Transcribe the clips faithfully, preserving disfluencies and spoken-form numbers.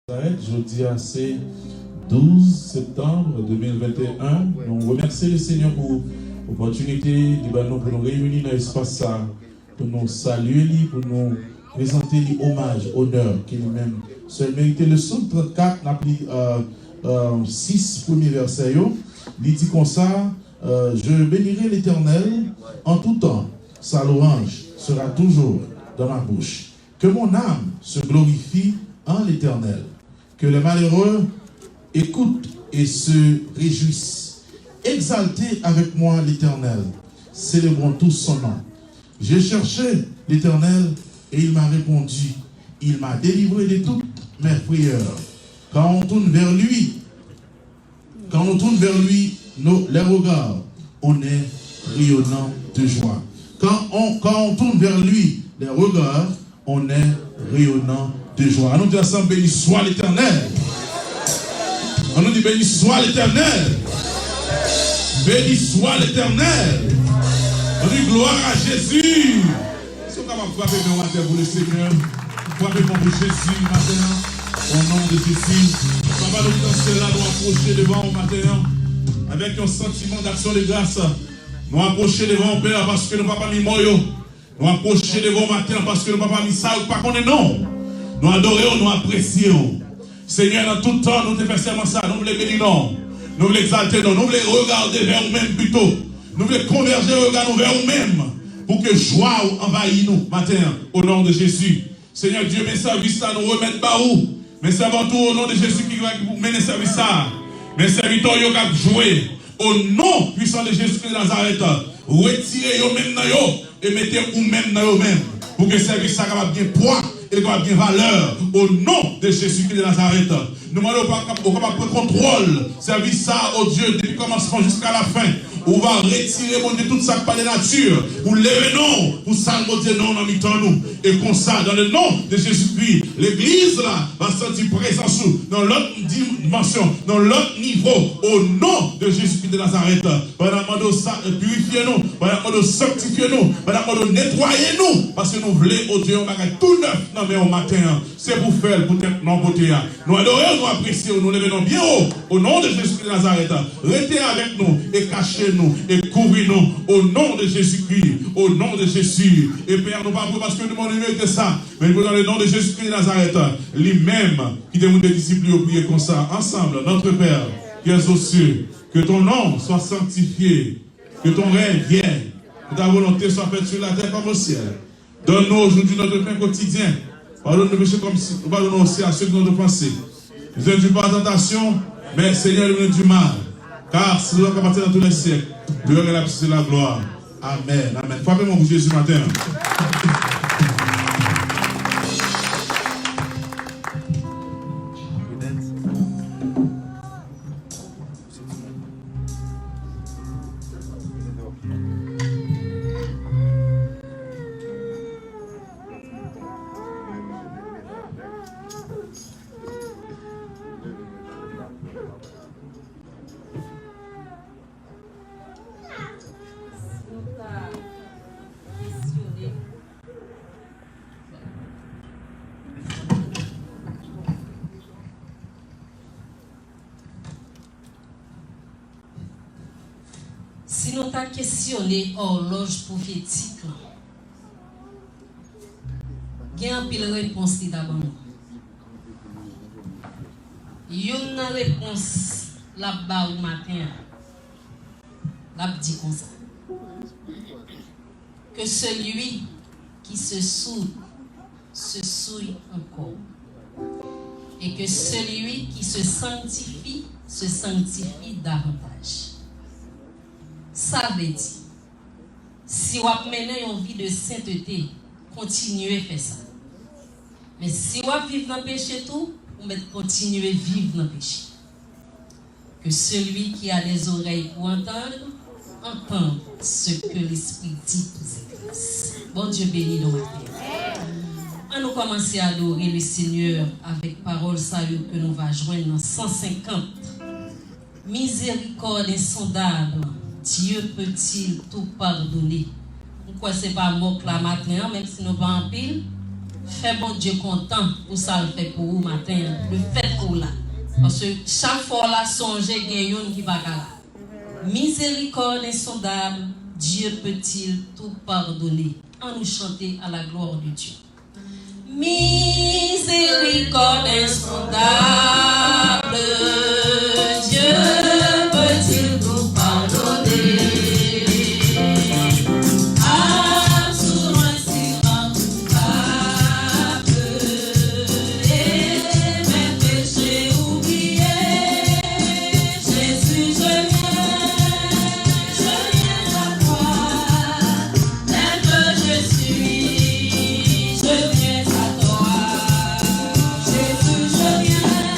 Nazarèt. Jodi a se douz septanm de mil venteyen. Nou remèsye Lesenyè pou opòtinite li ban nou pou nou reyini nan espas sa a, pou nou salye li, pou nou prezante li omaj, onè ke li menm sèl merite. Le Sòm trannkat, n ap li, euh, euh, sis premye vèsè yo. Li di konsa, euh, Je bénirai l'Éternel en tout temps, sa louange sera toujours dans ma bouche. Que mon âme se glorifie en l'Éternel. Que les malheureux écoutent et se réjouissent. Exaltez avec moi l'Éternel. Célébrons tous son nom. J'ai cherché l'Éternel et il m'a répondu. Il m'a délivré de toutes mes frayeurs. Quand on tourne vers lui, Quand on tourne vers lui nos, les regards, on est rayonnant de joie. Quand on, quand on tourne vers lui les regards, on est rayonnant de joie. Annou di ansanm, Béni soit l'Éternel. Annou di, Béni soit l'Éternel. Béni soit l'Éternel. Annou di, Gloire à Jésus. Si w kapab frape men w atè pou Lesenyè, frape men w pou Jezi maten an, o non de Jezi. Papa nou ki nan syèl la, nou apwoche devan w maten an avèk yon santiman d'aksyon de gras. Nou apwoche devan w, Pè, paske nou pa pami mò yo. Nou apwoche devan w maten an paske nou pa pami sa yo k pa konnen non w. Nou adore w, nou apresye w. Senyè, nan tout tan, nou te fè sèman sa. Nou vle beni non w. Nou vle egzalte non w. Nou vle regade vè ou menm pito. Nou vle konvèje rega nou vè ou menm, pou ke jwa w anvayi nou maten an, o non de Jezi. Senyè Dye, men sèvis la nou remèt ba ou. Men sèvant ou, o non de Jezi, ki pou mennen sèvis sa. Men sèvitè w yo k ap jwe, o non pwisan de Jezi Kris de Nazarèt, retire yo menm nan yo e mete ou menm nan yo menm, pou ke sèvis sa kapab gen pwa e li kapab gen valè, o non de Jezi Kris de Nazarèt. Nou mande w pa kap-, ou kapab pran kontwòl sèvis sa, o Dye, depi kòmansman jiska lafen. Ou va retire, Bondye, tout sa k pa de nati, pou leve non w, pou sal, Bondye, non w nan mitan nou. E konsa, dans le nom de Jésus-Christ, legliz la va santi prezans ou nan lòt dimansyon, nan lòt nivo, o non de Jezi Kris de Nazarèt. Pandan n ap mande w sa, pirifye nou, pandan n ap mande w sanktifye nou, pandan n ap mande w netwaye nou, paske nou vle, o Dye, yon bagay tou nèf nan men w maten an. Se pou fè l poutèt non pote a. Nou adore w, nou apresye w, nou leve non byen wo, o non de Jezi Kris de Nazarèt. Rete avèk nou e kache nou e kouvri nou, o non de Jezi Kris, o non de Jezi. E Pè, nou pa pou paske nou, nou merite sa, men nou dans le nom de Jésus-Christ de Nazareth, li menm ki te mande disip li yo priye konsa, ansanm, Notre Père qui es aux cieux, que ton nom soit sanctifié, que ton règne vienne, que ta volonté soit faite sur la terre comme au ciel. Donne-nous aujourd'hui notre pain quotidien. Pardonne nos péchés comme si nous pardonnons aussi à ceux qui nous ont offensés. Ne nous induis pas en tentation, mais Seigneur, délivre-nous du mal. Car c'est toi qui appartiens dans tous les siècles. Le règne, la puissance et la gloire. Amèn, amèn. Frape men w pou Jezi maten an. Si nou ta kesyone Si nou ta kesyone òlòj pwofetik lan, gen anpil repons li ta ban nou. Youn nan repons l ap ba ou maten an, l ap di konsa. Que celui qui se souille se souille encore, et que celui qui se sanctifie se sanctifie davantage. Sa vle di, si w ap mennen yon vi de sentete, kontinye fè sa. Men si w ap viv nan peche tou, ou mèt kontinye viv nan peche. Que celui qui a des oreilles pour entendre, entende ce que l'Esprit dit aux églises. Bondye beni nou maten. Annou kòmanse adore le Seigneur avèk pawòl sa yo ke nou va jwenn nan san senkant. Miséricorde insondable, Dieu peut-il tout pardonner? M kwè se pa mòk la maten an, menm si nou pa anpil. Fè Bondye kontan pou sa l fè pou ou maten an, le fèt ke w la. Paske chak fwa w la, sonje gen youn ki pa ka la. Miséricorde insondable, Dieu peut-il tout pardonner? An nou chante à la gloire de Dieu. Miséricorde insondable, Dieu peut-il tout pardonner? Assurance irréprochable, et mes péchés oubliés, Jésus, je viens, je viens à toi, tel que je suis, je viens à toi, Jésus, je viens.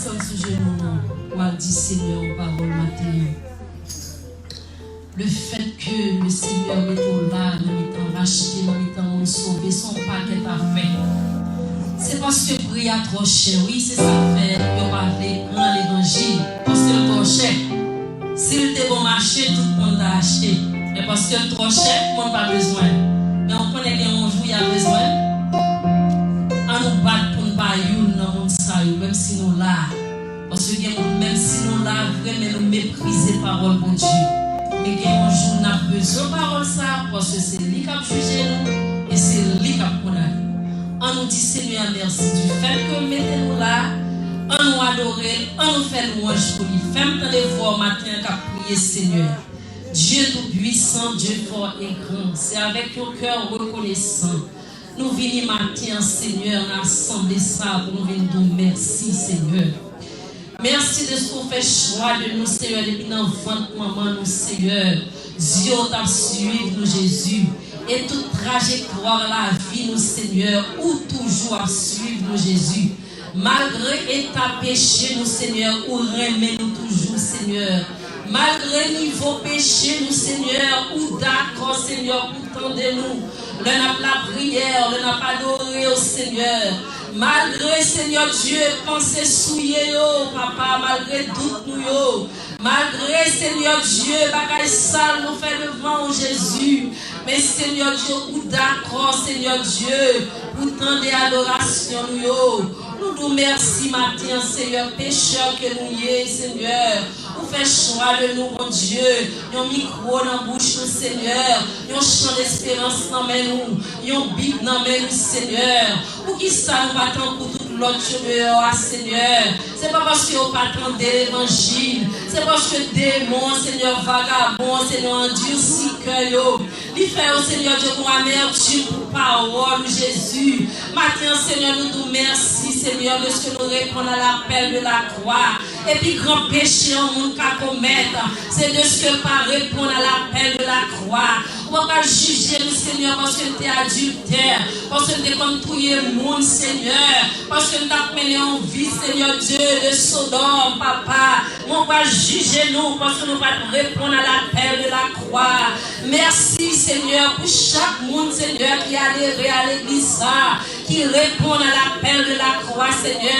Desann sou jenou nou, w al di Senyè yon pawòl maten an. Le fèt ke le Senyè mete w la nan mitan rachte, nan mitan moun sove, se yon pakèt afè. Se paske pri a twò chè, wi, se sa k fè yo pa vle pran levanjil, paske l twò chè. Si l te bon mache, tout moun ta achte. Men paske l twò chè, moun pa bezwen l. Men w konnen gen yon jou y a bezwen l. An nou bat pou n pa youn nan moun sa yo, menm si nou la. Paske gen moun, menm si nou la vre, men nou meprize pawòl Bondye. Men gen yon jou n ap bezwen pawòl sa, paske se li k ap jije nou, e se li k ap kondane nou. An nou di Senyè a mèsi du fèt ke l mete nou la, an nou adore l, an nou fè lwanj pou li. Fè m tande vwa w maten an k ap priye Senyè. Dieu tout-puissant, Dieu fort et grand, se avèk yon kè rekonesan nou vini maten an, Senyè, nan asanble sa a pou nou vin di w mèsi, Senyè. Mèsi dèske w fè chwa de nou, Senyè, depi nan vant manman nou, Senyè. Zye w t ap swiv nou, Jezi. E tout trajektwa lavi nou, Senyè, ou toujou ap swiv nou, Jezi. Malgre eta peche nou, Senyè, ou renmen nou toujou, Senyè. Malgre nivo peche nou, Senyè, ou dakò, Senyè, pou tande nou. Lè n ap lapriyè, lè n ap adore w, Senyè. Malgre, Senyè Dye, panse souye yo, Papa, malgre dout nou yo, malgre, Senyè Dye, bagay sal nou fè devan w, Jezi, men, Senyè Dye, ou dakò, Senyè Dye, pou tande adorasyon nou yo. Nou di w mèsi maten an, Senyè, pechè ke nou ye, Senyè. Ou fè chwa de nou, Bondye. Yon mikwo nan bouch nou, Senyè. Yon chan desperans nan men nou. Yon Bib nan men nou, Senyè. Poukisa nou pa tankou tout lòt yo deyò a, Senyè? Se pa paske yo pa tande levanjil. Se paske demon, Senyè, vagabon, Senyè, andisi kè yo. Li fè yo, Senyè Dye, gon amètim pou pawòl ou, Jezi. Maten an, Senyè, nou di w mèsi, Senyè, dèske nou reponn a lapèl de la kwa. E pi gran peche yon moun ka komèt, se dèske l pa reponn a lapèl de la kwa. Ou pa pral jije nou, Senyè, paske n te adiltè, paske n te konn touye moun, Senyè, paske n t ap mennen yon vi, Senyè Dye, de Sodòm, Papa. Men w pral jije nou, paske nou pa t reponn a lapèl de la kwa. Mèsi, Senyè, pou chak moun, Senyè, ki adere a legliz sa a, ki reponn a lapèl de la kwa, Senyè.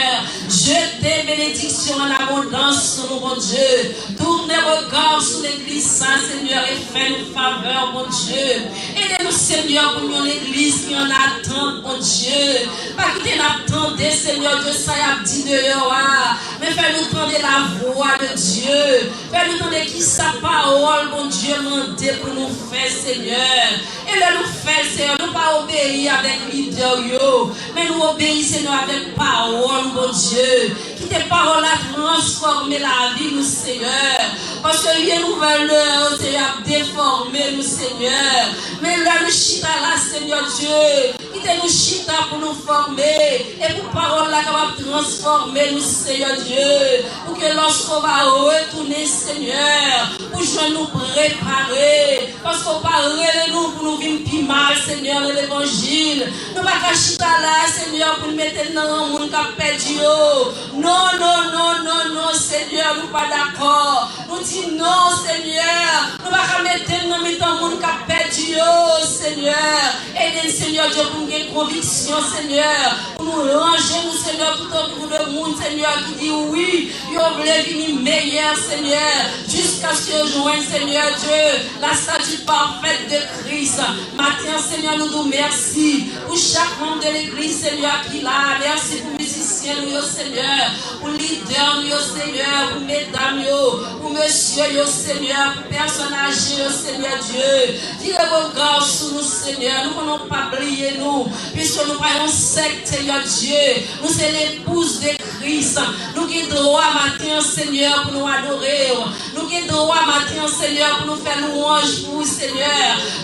Jete benediksyon an abondans sou nou, Bondye. Tourne regard sou legliz sa, Senyè, e fè nou favè, Bondye. Ede nou, Senyè, pou n yon legliz ki an atant, Bondye. Pa kite n ap tande, Senyè Dye, sa y ap di deyò a, men fè nou tande lavwa de Dye. Fè nou tande kisa pawòl Bondye mande pou nou fè, Senyè. E lè nou fè l, Senyè, nou pa obeyi avèk lide yo, men nou obeyi, Senyè, avèk pawòl, Bondye. Kite pawòl la transfòme lavi nou, Senyè. Paske lye nouvèl deyò yo, Senyè, ap defòme nou, Senyè. Men lè nou chita la, Senyè Dye, kite nou chita pou nou fòme, e pou pawòl la kapab transfòme nou, Senyè Dye, pou ke lòske w va retounen, Senyè, pou jwenn nou prepare, paske w pa rele nou pou nou vin pi mal, Senyè, nan levanjil. Nou pa ka chita la, Senyè, pou n mete n nan rann moun k ap pèdi yo. Non, non, non, non, non, Senyè, nou pa dakò. Nou di non, Senyè. Nou pa ka mete n nan mitan moun k ap pèdi yo, Senyè. Ede n, Senyè Dye, pou n gen konviksyon, Senyè. Pou nou ranje nou, Senyè, toutotou de moun, Senyè, ki di wi, yo vle vini meyè, Senyè. Jiskaske yo jwenn, Senyè Dye, la stature parfaite de Christ. Maten an, Senyè, nou di w mèsi pou chak manm de legliz, Senyè, ki la. Mèsi pou mizisyen nou yo, Senyè, pou lidè nou yo, Senyè, pou medam yo, pou mesye yo, Senyè, pou pèsòn aje yo, Senyè Dye. Vire rega w sou nou, Senyè. Nou konnen w p ap bliye nou, piske nou pa yon sèk, Senyè Dye. Nou se lepouz de Kris. Nou gen dwa maten an, Senyè, pou nou adore w. Nou gen dwa maten an, Senyè, pou nou fè lwanj pou ou, Senyè.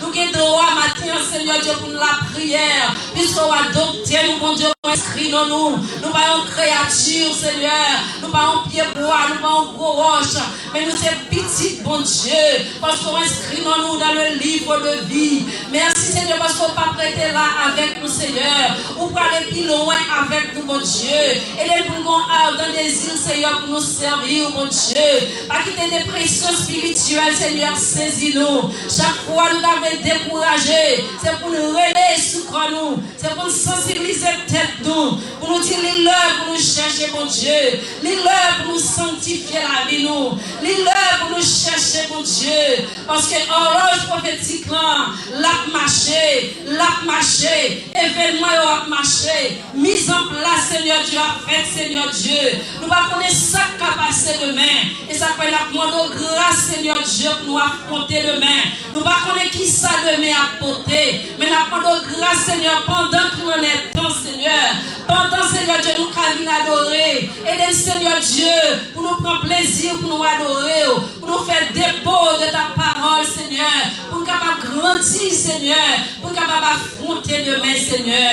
Nou gen dwa maten an, Senyè Dye, pou nou lapriyè, piske w adopte nou, Bondye, ou enskri non nou. Nou pa yon kreyati, Senyè. Nou pa yon pyebwa, nou pa yon gwo wòch, men nou se pitit Bondye, paske w enskri non nou dans le livre de vie. Mèsi, Senyè, paske w p ap rete la avèk nou, Senyè. Ou prale pi lwen avèk nou, Bondye. Ede n pou n gon adan dezi, Senyè, pou nou sèvi w, Bondye. Pa kite depresyon espirityèl, Senyè, sezi nou. Chak fwa nou ta vle dekouraje, se pou n rele sou kò nou. Se pou n sansibilize tèt nou, pou nou di li lè pou nou chèche Bondye, li lè pou nou sanktifye lavi nou, li lè pou nou chèche Bondye, paske òlòj pwofetik lan, l ap mache, l ap mache, evènman yo ap mache, mizanplas Senyè Dye ap fèt, Senyè Dye. Nou pa konnen sa k ka pase demen, e sa k fè n ap mande w gras, Senyè Dye, pou nou afwonte demen. Nou pa konnen kisa demen ap pote, men n ap mande w gras, Senyè, pandan ki nou nan tan, Senyè. Pandan, Senyè Dye, nou ka vin adore. Ede n, Senyè Dye, pou nou pran plezi, pou nou adore w, pou nou fè depo de ta pawòl, Senyè, pou nou kapab grandi, Senyè, pou nou kapab afwonte demen, Senyè.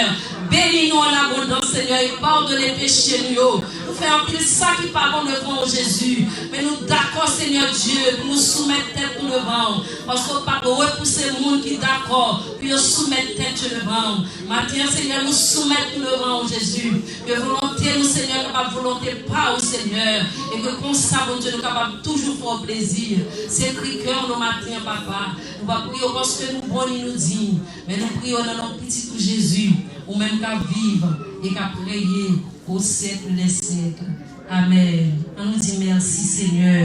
Beni nou an abondans, Senyè, e padone peche nou yo. Nou fè anpil sa ki pa bon devan w, Jezi. Men nou dakò, Senyè Dye, pou nou soumèt tèt nou devan w. Paske w p ap repouse moun ki dakò pou yo soumèt tèt yo devan w. Maten an, Senyè, nou soumèt nou devan w, Jezi. Ke volonte nou, Senyè, kapab volonte pa w, Senyè. E ke konsa, Bondye, nou kapab toujou fè w plezi. Se kri kè nou maten an, papa. Nou pa priye w paske nou bon ni nou diy. Men nou priye w nan non pitit ou Jezi, ou menm k ap viv e k ap reye o syèk dè syèk. Amèn. Ann nou di mèsi, Senyè.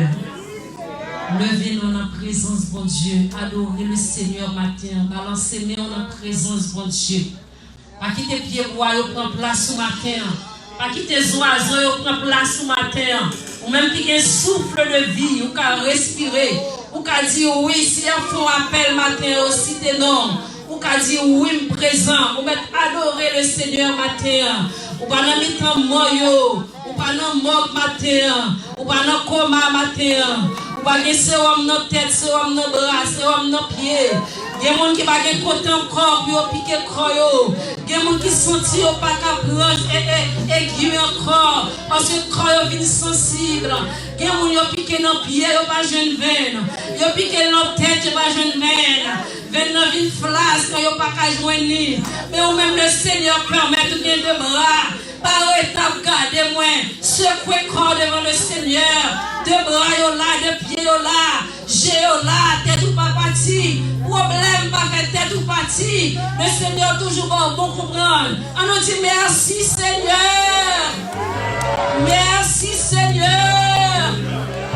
Leve nou nan prezans Bondye. Adore le Senyè maten an. Balanse men w nan prezans Bondye. Pa kite pyebwa yo pran plas ou maten an. Pa kite zwazo yo pran plas ou maten an. Ou menm ki gen souffle de vie, ou ka respire. Ou ka di wi, si y ap fè yon apèl maten an, yo site non w. Ou ka di wi, m prezan. Ou mèt adore le Senyè maten an. Ou pa nan mitan mò yo. Ou pa nan mòg maten an. Ou pa nan koma maten an. Ou pa gen sewòm nan tèt, sewòm nan bra, sewòm nan pye. Gen moun ki pa gen kote ankò pou yo pike kò yo. Gen moun ki santi yo pa ka pran e, e, egi ankò, paske kò yo vin sansib. Gen moun yo pike nan pye, yo pa jwenn venn. Yo pike nan tèt, yo pa jwenn venn. Venn nan vin flas, yo pa ka jwenn li. Men ou menm, le Senyè pèmèt ou gen de bra. Pa rete ap gade mwen. Sekwe kò w devan le Senyè. De bra yo la, de pye yo la, je yo la, tèt ou pa pati. Pwoblèm pa fè tèt ou pati. Le Senyè toujou ba w bon konprann. Ann nou di mèsi, Senyè. Mèsi, Senyè.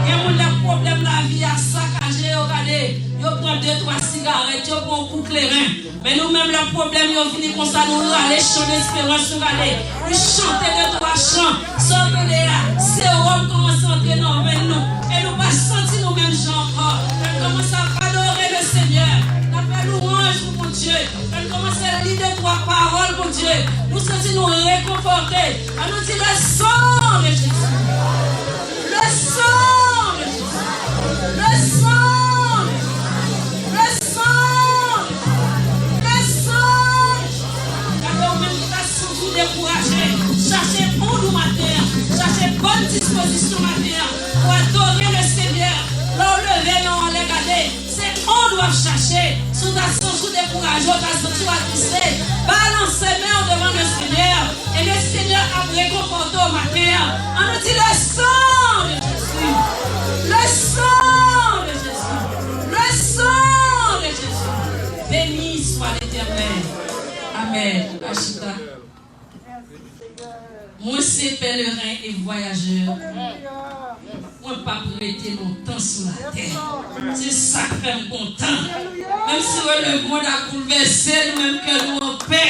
Gen moun lè pwoblèm lavi a sakaje yo, gade, yo pran de, twa sigarèt, yo pran yon kou kleren. Men nou menm, lè pwoblèm yo vini konsa, nou rale chan desperans, nou rale. Nou chante de twa chan. Sa w tande a, sewòm kòmanse antre nan venn nou. E nou pa santi nou menm jan ankò. Ann kòmanse ap adore le Senyè. N ap fè lwanj pou Bondye. Ann kòmanse li de twa pawòl Bondye. Nou santi nou rekonfòte. Ann nou di le sang de Jésus. Le sang de Jésus. Le sang de Jésus. Le sang de Jésus. Le sang de Jésus. Gade ou menm ki ta santi w dekouraje. Chache onn ou maten an. Chache bòn dispozisyon maten an. Pou adore le Senyè. Lè w leve men w anlè, gade. Se onn w ap chache. Si w ta santi w dekouraje, w ta santi w atriste, balanse men w devan le Senyè. E le Senyè ap rekonfòte w maten an. Ann nou di le sang de Jésus. Le sang de Jésus. Le sang de Jésus. Béni soit l'Éternel. Amèn. Achita. Mwen se pèleren e vwayajè. Mwen p ap rete lontan sou latè. Se sa k fè m kontan. Menm si le mond ap boulvèse, nou menm kè nou anpè.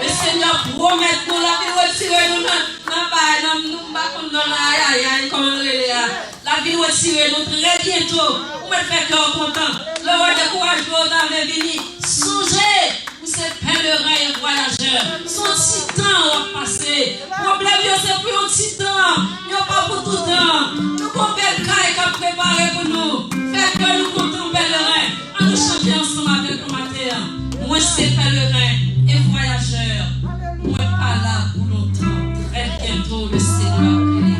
Le Senyè pwomèt nou l ap vin retire nou nan, nan bay, nan, nou m pa konn non nan ayayay, kòman l rele a. L ap vin retire nou trè byento. Ou mèt fè kè w kontan. Lè w wè dekourajman yo ta vle vini, sonje ou se pèleren e vwayajè. Se yon ti tan w ap pase. Pwoblèm yo se pou yon ti tan. Yo pa pou toutan. Nou gon bèl kay k ap prepare pou nou. Fè kè nou kontan, pèleren. Ann nou chante ansanm avèk nou maten an. Mwen se pèleren e vwayajè. Mwen pa la pou lontan. Trè byento, le Senyè ap rele.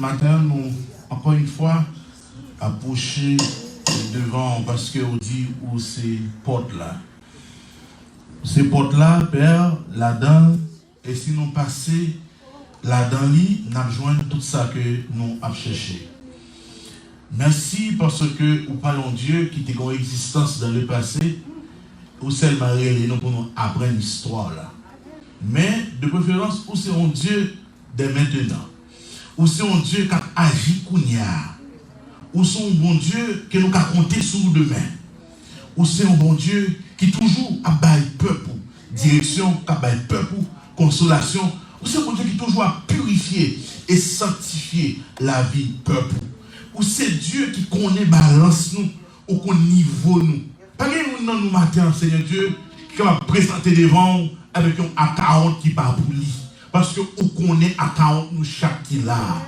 Maten an, nou, ankò yon fwa, apwoche devan w paske w di ou se pòt la. Ou se pòt la, Pè, ladan l, e si nou pase ladan li, n ap jwenn tout sa ke nou ap chèche. Mèsi paske ou pa yon Dye ki te gen yon egzistans dans le passé, ou sèlman rele nou pou nou aprann istwa w la. Men, de preferans, ou se yon Dye dès maintenant. Ou se yon Dye k ap aji kounye a. Ou se yon Bondye ke nou ka konte sou ou demen. Ou se yon Bondye ki toujou ap bay pèp ou direksyon, k ap bay pèp ou konsolasyon. Ou se Bondye ki toujou ap pirifye e sanktifye lavi pèp ou. Ou se Dye ki konnen balans nou, ou konn nivo nou. Pa gen youn nan nou maten an, Senyè Dye, ki kapab prezante devan w avèk yon akawont ki pa pou li. Paske ou konnen akawont nou chak ki la a.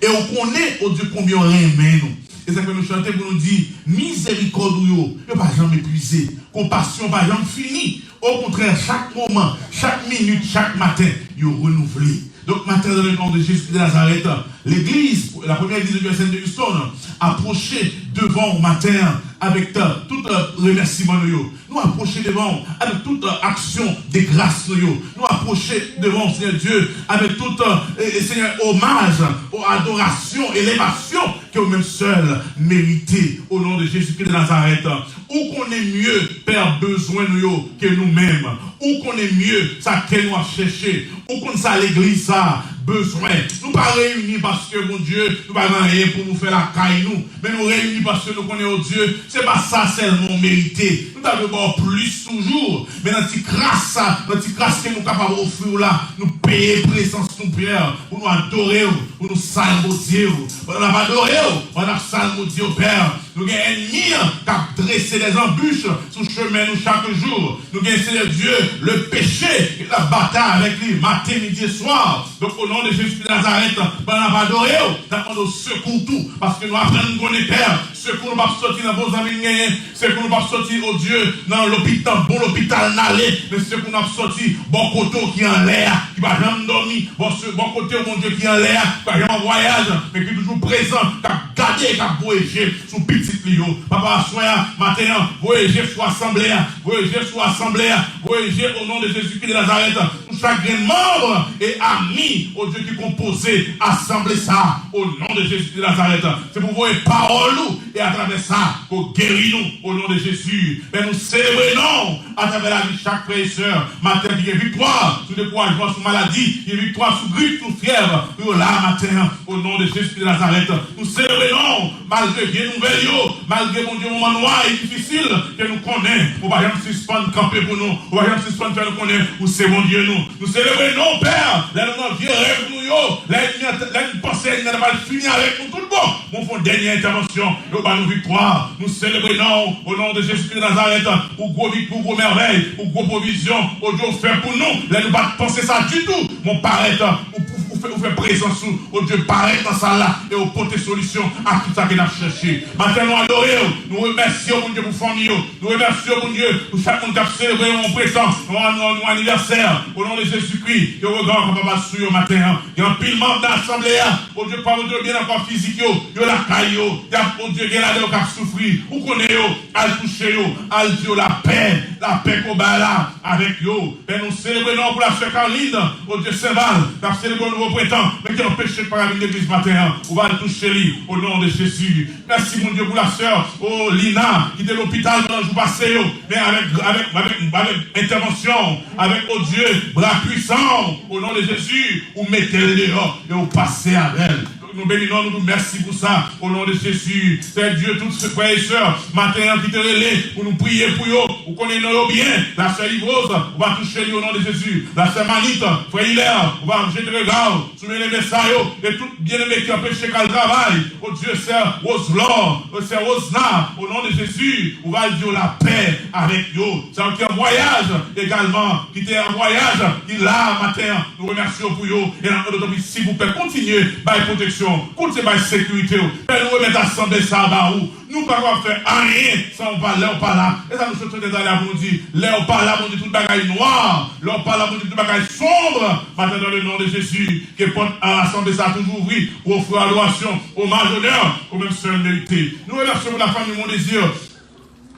E ou konnen, o Dye, konbyen w renmen nou. E sa k fè nou chante pou nou di, mizerikòd ou yo, yo pa janm epuize. Konpasyon pa janm fini. Okontrè, chak moman, chak minit, chak maten, yo renouvle. Donk, maten an, dans le nom de Jésus de Nazareth, legliz, la première église de Dieu Sainte de Houston, apwoche devan w maten an avèk, euh, tout, euh, remèsiman nou yo. Nou apwoche devan w avèk tout, euh, aksyon de gras nou yo. Nou apwoche devan w, Senyè Dye, avèk tout, euh, e, e, Senyè, omaj, o, adorasyon, elevasyon ke ou menm sèl merite, o non de Jezikri de Nazarèt. Ou konnen mye, Pè, bezwen nou yo ke nou menm. Ou konnen mye sa kè nou ap chèche. Ou konn sa legliz sa bezwen. Nou pa reyini paske, Bondye, nou pa gen anyen pou nou fè lakay nou. Men nou reyini paske nou konnen, o Dye, se pa sa sèlman ou merite. Nou ta dwe ba w plis toujou. Men nan ti kras sa, nan ti kras ke nou kapab ofri w la, nou peye prezans nou, Pè, pou nou adore w, pou nou salmodye w. Pandan n ap adore w, pandan n ap salmodye w, Pè, nou gen ènmi an k ap drese dèzanbich sou chemen nou chak jou. Nou gen, Senyè Dye, le peche ki t ap batay avèk li maten, midi e swa. Donk, o non de Jezi de Nazarèt, pandan n ap adore w, n ap mande w sekou tou, paske nou aprann konnen, Pè, sekou nou p ap soti nan bon zanmi n genyen, sekou nou p ap soti, o Dye, nan lopital, bon lopital n ale, men sekou nou ap soti bò kote w ki anlè a, ki pa janm dòmi, bò se, bò kote w, Bondye, ki anlè a, ki pa janm an vwayaj, men ki toujou prezan, k ap gade, k ap voye je sou pitit li yo. Papa, aswè a, maten an, voye je sou asanble a, voye je sou asanble a, voye je o non de Jezikri de Nazarèt, sou chak grenn manm e ami, o Dye, ki konpoze asanble sa a, o non de Jezikri de Nazarèt. Se pou voye pawòl ou, e atravè sa, pou geri nou, o non de Jezi. Pè, nou selebre non w atravè lavi chak frè e sè maten an ki gen viktwa sou dekourajman, sou maladi, ki gen viktwa sou grip, sou fyèv. Pou yo la maten an, o non de Jezi de Nazarèt. Nou selebre non w, malgre vye nouvèl yo, malgre, Bondye, moman nwa e difisil ke nou konnen, ou pa janm sispann kanpe pou nou, ou pa janm sispann fè nou konnen ou se Bondye nou. Nou selebre non w, Pè, lè nou nan vye rèv nou yo, lè ènmi an, lè n panse ènmi an ta pral fini avèk nou tout bon, men w fè yon dènye entèvansyon e w ba nou viktwa. Nou selebre non w, o non de Jezikri de Nazarèt, pou gwo viktwa, pou gwo mèvèy, pou gwo pwovizyon, o Dye, w fè pou nou, lè nou pa t panse sa ditou, men w parèt, ou, ou, ou fè, ou fè prezans ou, o Dye, parèt nan sal la, e w pote solisyon a tout sa ke n ap chèche. Maten, nou adore w, nou remèsye w, Bondye, pou fanmi yo, nou remèsye w, Bondye, pou chak moun k ap selebre yon pretan, yon, yon, yon anivèsè, o non de Jezikri, ke rega w kapab al sou yo maten an. Gen anpil manm nan asanble a, o Dye, k pa montre yo byen nan kò fizik yo, yo lakay yo, y ap, o Dye, gen ladan yo k ap soufri, ou konnen yo, al touche yo, al di yo lapè, lapè ke w bay la avèk yo. Pè, nou selebre non w pou la sè Carline, o Dye, Senval, k ap selebre yon nouvo pretan, men ki anpeche l pa ka vin legliz maten an. Ou va al touche li, o non de Jezi. Mèsi, Bondye, pou la sè, o Lina, ki te lopital pandan jou pase yo, men avèk, avèk, avèk, avèk entèvansyon, avèk, o Dye, bra pwisan w, o non de Jezi, ou mete l deyò e ou pase avè l. Nou beni non w, nou di w mèsi pou sa, o non de Jezi. Sè Dye, tout se frè e sè maten an ki te rele pou nou priye pou yo, ou konnen non yo byen. Lasè Livroz, ou va touche li o non de Jezi. Lasè Manit, frè Ilè, ou va jete rega w sou byeneme sa yo, e tout byeneme ki anpeche k al travay. O Dye, sè Roselò, sè Rosna, o non de Jezi, ou va al di yo lapè avèk yo. Sa yo ki an vwayaj egalman, ki te an vwayaj, ki la maten an, nou remèsye w pou yo, e n ap mande w tanpri silvouplè kontinye bay pwoteksyon, kontinye bay sekirite w. Pè, nou remèt asanble sa a ba ou. Nou pa kapab fè anyen san w pa, lè w pa la. E sa nou sot chante talè a pou nou di, lè w pa la, Bondye, tout bagay nwa. Lè w pa la, Bondye, tout bagay sonb. Maten, dans le nom de Jésus, ke pòt a asanble sa a toujou ouvri pou ofri adorasyon, omaj, onè, ou menm sèl merite. Nou remèsye w pou lafanmi Mon Désir.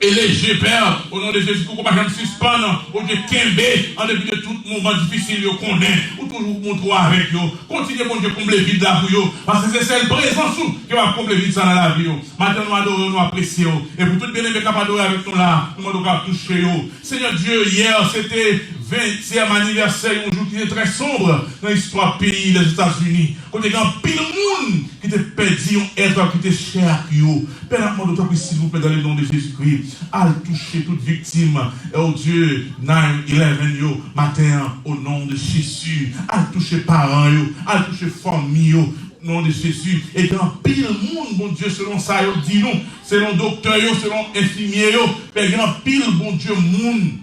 E leje, Pè, o non de Jezi, pou w pa janm sispann, Bondye, kenbe, an depi de tout moman difisil yo konnen, ou toujou montre w avèk yo. Kontinye, Bondye, konble vid la pou yo, paske se sèl prezans ou ki va konble vid sa nan lavi yo. Maten, nou adore w, nou apresye w. E pou tout byeneme k ap adore avèk nou la, nou mande w ka touche yo. Senyè Dye, yè, se te ventyèm anivèsè yon jou ki te trè sonb nan istwa peyi Lèzetazini, kote gen anpil moun ki te pèdi yon èt ki te chè ak yo. Pè, n ap mande w, tanpri, silvouplè, dans le nom de Jésus-Christ, al touche tout viktim, o Dye, nine eleven yo, maten an, o non de Jezi. Al touche paran yo, al touche fanmi yo, non de Jezi. E gen anpil moun, Bondye, selon sa yo di nou, selon doktè yo, selon enfimye yo, Pè, gen anpil, Bondye, moun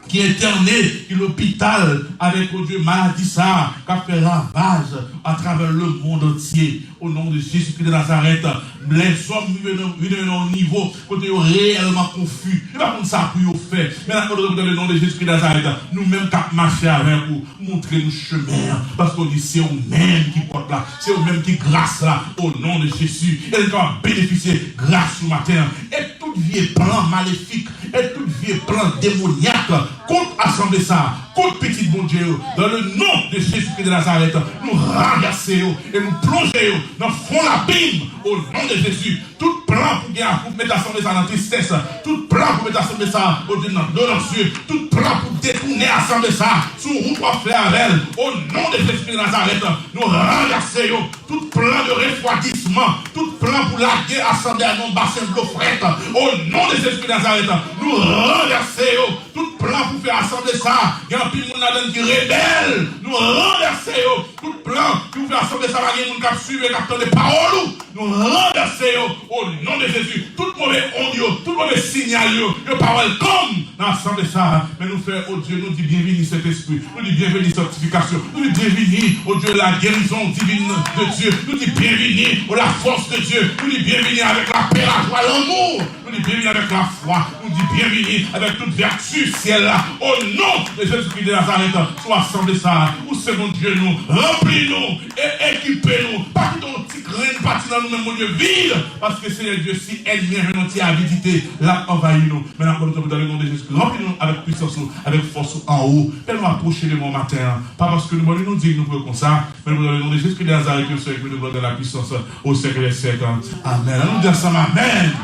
ki entène, ki lopital avèk, o Dye, maladi sa a k ap fè ravaj atravè lemonn antye. O non de Jezi Kris de Nazarèt, lèzòm rive nan, rive nan yon nivo kote yo reyèlman konfi. Yo pa konn sa pou yo fè. Men n ap mande w, dans le nom de Jésus Christ de Nazareth, nou menm k ap mache avèk ou, montre nou chemen an. Paske w di se ou menm ki pòt la, se ou menm ki gras la, o non de Jezi. E nou kapab benefisye gras ou maten an. E tout vye plan malefik, e tout vye plan demonyak kont asanble sa a, kont pitit Bondye yo, dans le nom de Jésus-Christ de Nazareth, nou ranvèse yo e nou plonje yo nan fon labim, o non de Jezi. Tout plan pou gen, pou met asanble sa a nan tristès, tout plan pou met asanble sa a, o Dye, nan dlo nan zye, tout plan pou detounen asanble sa a sou wout w ap fè avè l, o non de Jezi de Nazarèt, nou ranvèse yo. Tout plan de refwadisman, tout plan pou lage asanble a nan yon basen dlo frèt, o non de Jezi de Nazarèt, nou ranvèse yo. Tout plan pou fè asanble sa a, gen anpil moun ladan l ki rebèl, nou ranvèse yo. Tout plan ki pou fè asanble sa a pa gen moun k ap swiv e k ap tande pawòl ou, nou ranvèse yo, o non de Jezi. Tout move ond yo, tout move sinyal yo, yo pa welcome nan asanble sa a. Men nou fè, o Dye, nou di byenvini, Sentespri. Nou di byenvini, sanktifikasyon. Nou di byenvini, o Dye, la guérison divine de Dieu. Nou di byenvini, o la force de Dieu. Nou di byenvini avèk lapè, lajwa, lanmou. Nou di byenvini avèk lafwa. Nou di byenvini avèk tout vèti syèl la. O non de Jezi Kris de Nazarèt, sou asanble sa a, ou se Bondye nou, ranpli nou e ekipe nou. Pa kite yon ti grenn pati nan nou menm, Bondye, vid, paske, Senyè Dye, si ènmi an jwenn yon ti avidite, l ap anvayi nou. Men n ap mande w, dans le nom de Jésus, ranpli nou avèk pwisans ou, avèk fòs ou anwo. Pè, nou apwoche devan w maten an, pa paske nou bon, nou diy, nou pou yo konsa, men dans le nom de Jésus de Nazareth, au siècle de gloire, dans la puissance, au siècle des siècles. Amèn. Ann nou di ansanm, amèn.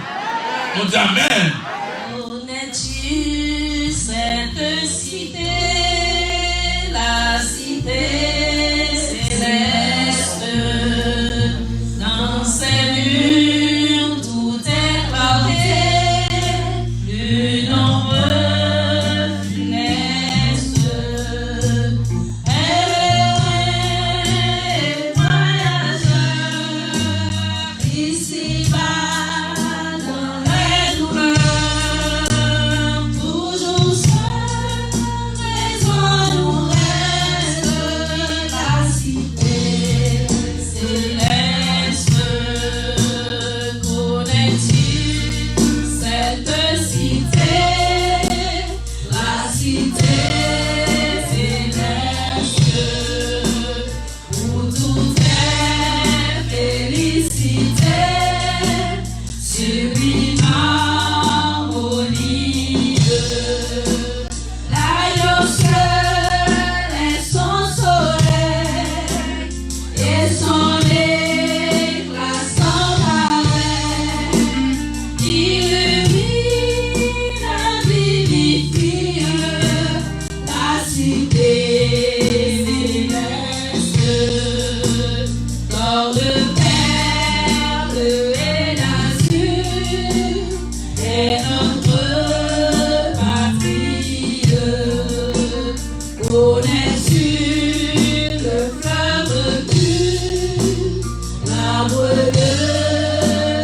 Nou di amèn. Connais-tu cette cité, la cité céleste? Dans ses murs, tout est planté, plus nombreux funeste. Pèlerin et voyageur, ici-bas dans les douleurs, toujours sans raison nous reste la cité céleste. Connais-tu cette cité, la cité céleste, où tout est félicité, sublime harmonie? Là où le ciel est son soleil et son éclat sans pareil, illumine, vivifie la cité céleste, d'or, de perles et d'azur, est notre patrie. Connais-tu le fleuve pur, l'arbre de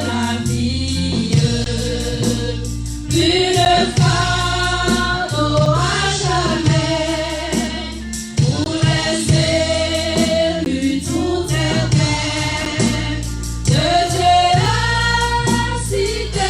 la vie? Plus de fardeau à jamais, pour les élus tout est fait. De Dieu la cité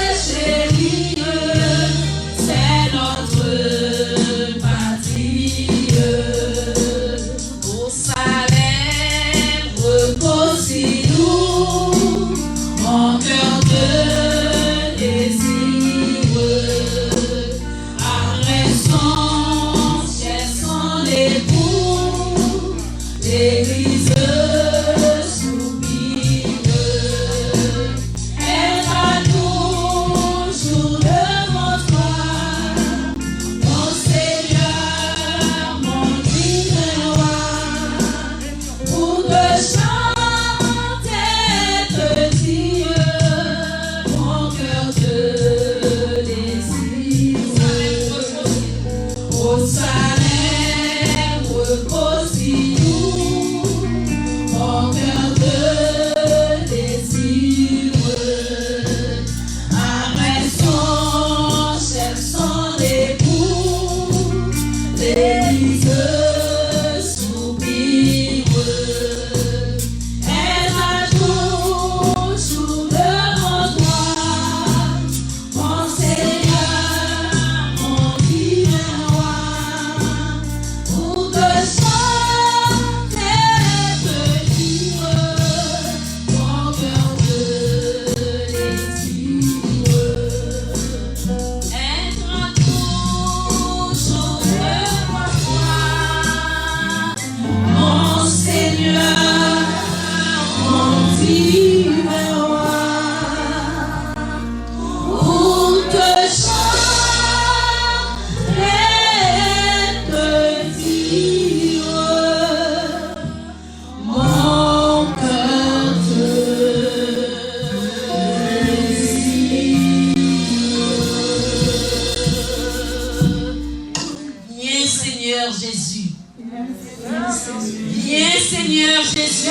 Seigneur Jésus.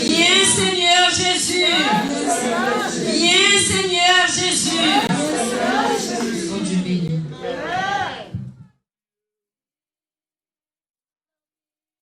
Viens, Seigneur Jésus. Viens, Seigneur Jésus.